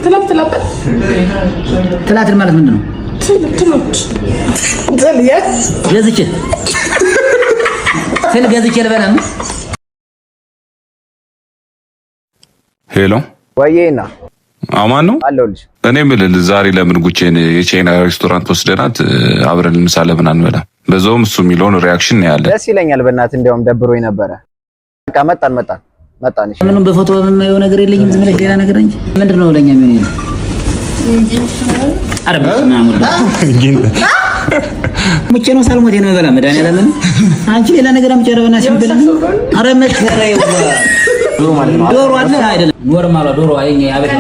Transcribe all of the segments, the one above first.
ትላትላበት። ትላትል ማለት ምንድን ነው? ትሎች ትል yes። ገዝቼ ትል ገዝቼ ልበላ ነው። Hello። ወይና። አማን ነው? አለሁልሽ። እኔ የምልህ ዛሬ ለምን ጉቼን የቻይና ሬስቶራንት ወስደናት አብረን ምሳ ለምን አንበላም? በዛውም እሱ የሚለውን reaction ያለ። ደስ ይለኛል። በእናትህ እንዲያውም ደብሮኝ ነበረ። በቃ መጣን መጣን መጣን። እሺ። ምንም በፎቶ የማየው ነገር የለኝም። ዝም ብለሽ ሌላ ነገር እንጂ ምንድን ነው ለኛ የሚሆን? ኧረ በስመ አብ ወልድ፣ ሙቼ ነው ሳልሞት ነው የምበላ። መድኃኒዓለምን አንቺ ሌላ ነገር አምጪ። ኧረ በእናትሽ የምበላ ኧረ መከራዬ። ዶሮ አለ አይደለም? Normal ዋ ዶሮ አይኛ ያበል።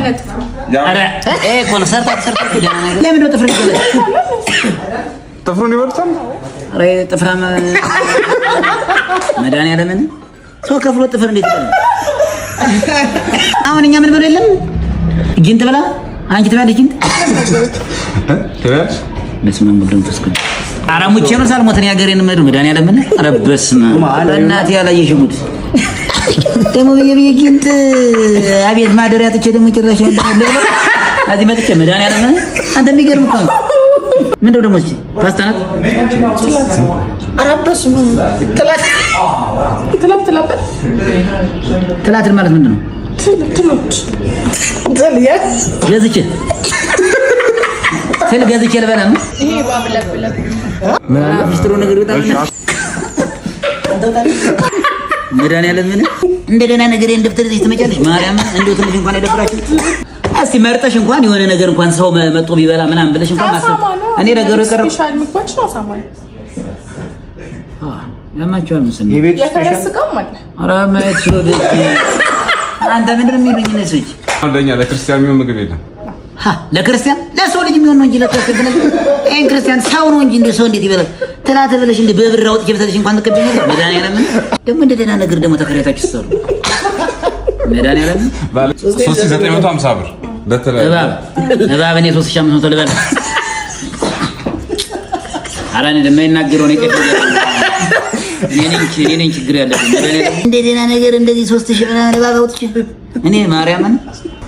ኧረ ይሄ እኮ ነው ሰርታ ሰርታ ደህና ነገር። ለምን ነው ጥፍር ይበላል? ጥፍሩን ይበልጣል። ኧረ ጥፍራም መድኃኒዓለምን ሰው ከፍሎ ጥፍር እንዴት ይበላል? አሁን እኛ ምን ብሎ የለም ጊንጥ ብላ አንቺ ትበያለሽ ጊንጥ? ትበያለሽ? በስመ አብ ወወልድ ወመንፈስ ቅዱስ። ኧረ ሙቼ ነው ሳልሞት እኔ ሀገሬን የምሄደው። መድኃኒዓለምን ኧረ በስመ አብ በእናትህ ያላየሽ ጉድ ደግሞ ብዬ ብዬ ጊንጥ አቤት ማደሪያ ጥቼ ደግሞ ጭራሽ እዚህ መጥቼ መድኃኒዓለምን አንተ የሚገርም እኮ ነው። ምንድነው ደግሞ እስኪ ፓስታ ናት? ኧረ በስመ አብ ትላት ትላትላበት። ትላትል ማለት ምንድን ነው? ትሎች ትል yes። ገዝቼ ትል ገዝቼ ልበላ ነው። ይሄ ባብለብለብ። ምን አለ ጥሩ ነገር ይወጣል። መድኃኒዓለምን እንደ ደህና ነገር ደብተር ይዘሽ ትመጫለሽ። ማርያም እንደው ትንሽ እንኳን አይደብራችሁ? እስቲ መርጠሽ እንኳን የሆነ ነገር እንኳን ሰው መጥቶ ቢበላ ምናምን ብለሽ እንኳን ማሰብ አሳማ ነው። እኔ ነገሩ የቀረው Special ምግባችን አሳማ ነው። ያማቸዋል መሰለኝ። የፈረስ ስጋም አለ። ኧረ ማየት ችሎ አንተ ምንድን ነው የሚሉኝ እነዚህ ሰዎች? ለእኛ ለክርስቲያን የሚሆን ምግብ የለም። ለክርስቲያን ለሰው ልጅ የሚሆን ነው እንጂ ለክርስቲያን ይሄን ክርስቲያን ሰው ነው እንጂ እንደ ሰው እንዴት ይበላል? ትላት ብለሽ እንደ በብር አውጥቼ ብሰጥሽ እንኳን ትቀበኛለሽ። መድኃኒዓለምን ደግሞ እንደ ደህና ነገር ደግሞ ተከራይታችሁ ስትሰሩ መድኃኒዓለምን 3950 ብር ለተለያዩ እባብ እባብ እኔ 3500 ልበላ። ኧረ እኔ ለማይናገረው ነው የቀደም እኔ ነኝ ችግር ያለብኝ። መድኃኒዓለም እንደ ደህና ነገር እንደዚህ 3000 ምናምን እባብ አውጥቼ እኔ ማርያምን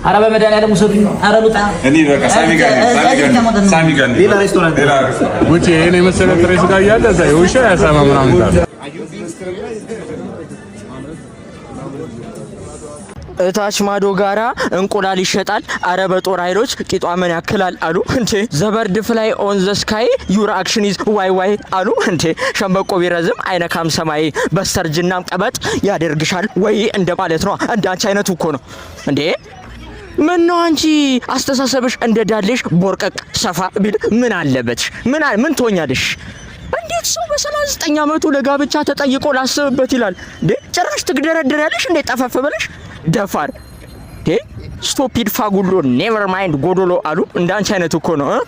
ኧረ በመድኃኒዓለም ውሰዱኝ። ኧረ ልውጣ። እኔ በቃ ሳሚ ጋር ነኝ፣ ሳሚ ጋር ነኝ፣ ሳሚ ጋር ነኝ። ሌላ ሬስቶራንት። ሌላ ሬስቶራንት። ጉቺ ይሄን የመሰለ ጥሬ ስጋ እያለ እዛ የውሻ ያሳማ ምናምን ይላል። እታች ማዶ ጋራ እንቁላል ይሸጣል። አረ በጦር ኃይሎች ቂጧ ምን ያክላል አሉ እንዴ። The bird fly on the sky, your action is why why አሉ እንዴ። ሸንበቆ ቢረዝም አይነካም ሰማይ፣ በስተርጅናም ቀበጥ ያደርግሻል ወይ እንደማለት ነው። እንዳንቺ አይነቱ እኮ ነው እንዴ። ምን ነው አንቺ አስተሳሰብሽ እንደ ዳሌሽ ቦርቀቅ ሰፋ ቢል ምን አለበትሽ? ምን ትሆኛለሽ? እንዴት ሰው በ39 ዓመቱ ለጋብቻ ተጠይቆ ላስብበት ይላል እንዴ? ጭራሽ ትግደረድሪያለሽ እንዴ? ጠፈፍ ብለሽ ደፋር እንዴ! Stupid ፋጉሎ never mind ጎዶሎ አሉ። እንዳንቺ አይነት እኮ ነው እ?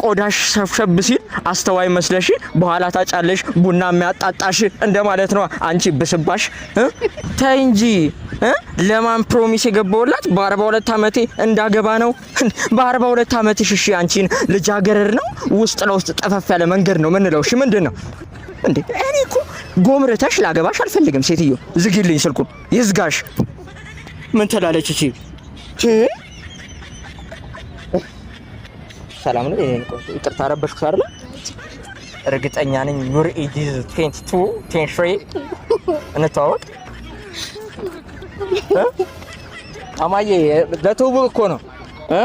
ቆዳሽ ሸብሸብ ሲል አስተዋይ መስለሽ በኋላ ታጫለሽ ቡና የሚያጣጣሽ እንደማለት ነው። አንቺ ብስባሽ እ? ተይ እንጂ እ? ለማን promise የገባውላት በ42 ዓመቴ እንዳገባ ነው። በ42 ዓመትሽ እሺ አንቺን ልጃገረድ ነው ውስጥ ለውስጥ ጠፈፍ ያለ መንገድ ነው ምንለው? እሺ ምንድን ነው እንዴ? እኔ እኮ ጎምርተሽ ላገባሽ አልፈልግም። ሴትዮ ዝጊልኝ ስልኩን፣ ይዝጋሽ። ምን ትላለች እቺ? እ? ሰላም ነው? የኔ ቆንጆ ይቅርታ ረበሽኩሽ አይደለ? እርግጠኛ ነኝ your age is 22 23። እንተዋወቅ እ? አማዬ ለትውውቅ እኮ ነው እ?